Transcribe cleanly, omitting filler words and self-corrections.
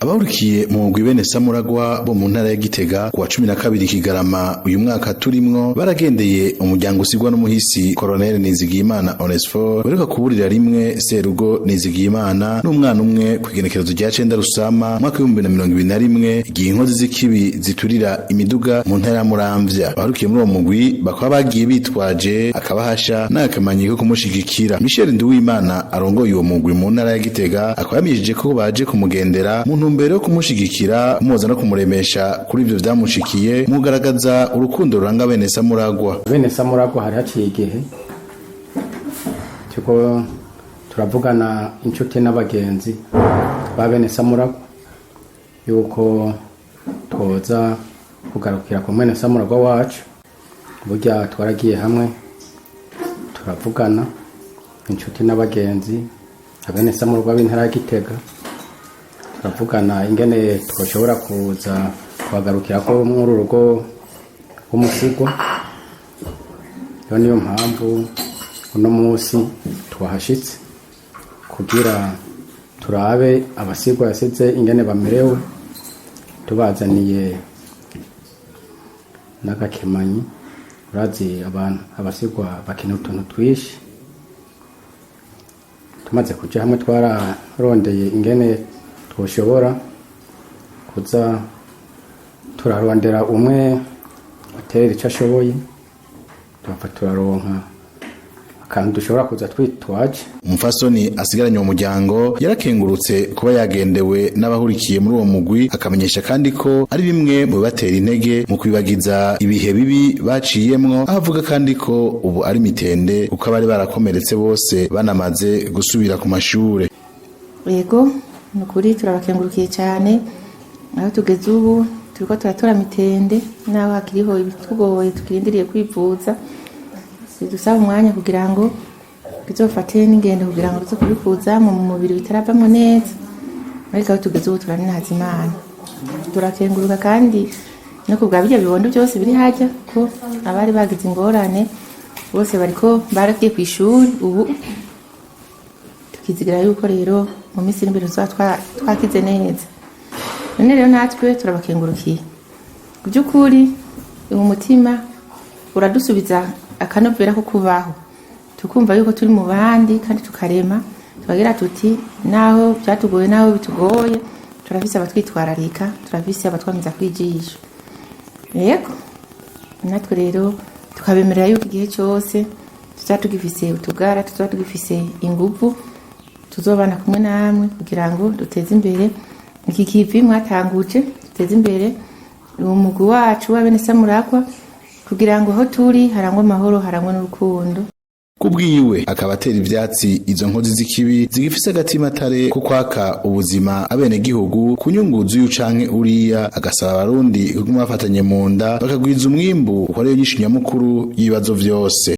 Abahurikiye mu mugwi bene Samuragwa bo mu ntara ya Gitega, kuwa 12 Kigarama uyu mwaka turimwo, baragendeye umuryango usigwa n'umuhisi Colonel Nizigiyimana Onesphore, uheruka kuburira rimwe serugo Nizigiyimana n'umwana umwe kw'igenekerezo rya 9 Rusama mwaka 2021, igihe inkozi z'ikibi ziturira imiduga mu ntara ya Muramvya. Abahurikiye muri uwo mugwi bakaba bagiye bitwaje akabahasha n'akamanyi ko kumushigikira. Michel Nduwimana arongoye uwo mugwi mu ntara ya Gitega akaba yamenyesheje ko baje kumugendera mu ntumbero yo kumushigikira, kumuhoza no kumuremesha kuri ivyo vyamushikiye, mugaragaza urukundo ruranga bene Samuragwa. Bene Samuragwa, hari haciye igihe turiko turavugana, inshuti n'abagenzi ba bene Samuragwa, yuko twoza kugarukira ku mwene Samuragwa wacu. Burya twaragiye hamwe turavugana, inshuti n'abagenzi abene Samuragwa b'intara ya Gitega, turavugana ingene twoshobora kuza kuhagarukira ko muri uru rugo rw'umusigwa. Rero niyo mpamvu uno munsi twahashitse kugira turabe abasigwa yasize ingene bamerewe, tubazaniye n'agakemanyi. Urazi abantu abasigwa bakeneye utuntu twinshi. Tumaze kuja hamwe, twararondeye ingene twoshobora kuza turarondera umwe aterera ico ashoboye, tuhava turaronka akantu dushobora kuza twitwaje. Umufasoni asigaranye uwo muryango yarakengurutse kuba yagendewe n'abahurikiye muri uwo mugwi, akamenyesha kandi ko ari bimwe mu bibatera intege mu kwibagiza ibihe bibi baciyemwo, aho avuga kandi ko ubu ari mitende, kuko abari barakomeretse bose banamaze gusubira ku mashure. Yego, ni ukuri turabakengurukiye cyane. Aho tugeze ubu turiko turatora mitende, naho hakiriho ibitugoye tukirindiriye kwivuza, bidusaba umwanya kugira ngo bizofate n'ingendo kugira ngo tuze kubikuza mu mubiri bitaravamwo neza, ariko aho tugeze ubu turaninaza Imana, turakenguruka kandi no kubwa birya bibondo byose biri hajya, ko abari bagize ingorane bose bariko baragiye kw'ishuri ubu. Tukizigira yuko rero mu minsi iri imbere tuzoba twakize neza. None rero natwe turabakengurukiye. Mu by'ukuri uyu mutima uradusubiza akanovera ko kubaho, tukumva yuko turi mu bandi kandi tukarema, tukagira tuti naho byatugoye, naho bitugoye, turafise abatwitwararika, turafise abatwamiza kwijisho. Yego, natwe rero tukabemerera yuko igihe cyose tuzaba tugifise utugara, tuzaba tugifise inguvu, tuzobana kumwe namwe kugira ngo duteze imbere iki kivi mwatanguje, duteze imbere uwo mugwi wacu w'abene Samurakwa, kugira ngo aho turi harangwe amahoro, harangwe n'urukundo. Kubwiwe akaba atera ivyatsi izo nkozi z'ikibi zigifise agatima atare ko kwaka ubuzima abenegihugu ku nyungu z'uyu canke uriya, agasaba Abarundi kuguma bafatanye mu nda, bakagwiza umwimbu, kuko ariyo nyishu nyamukuru y'ibibazo vyose.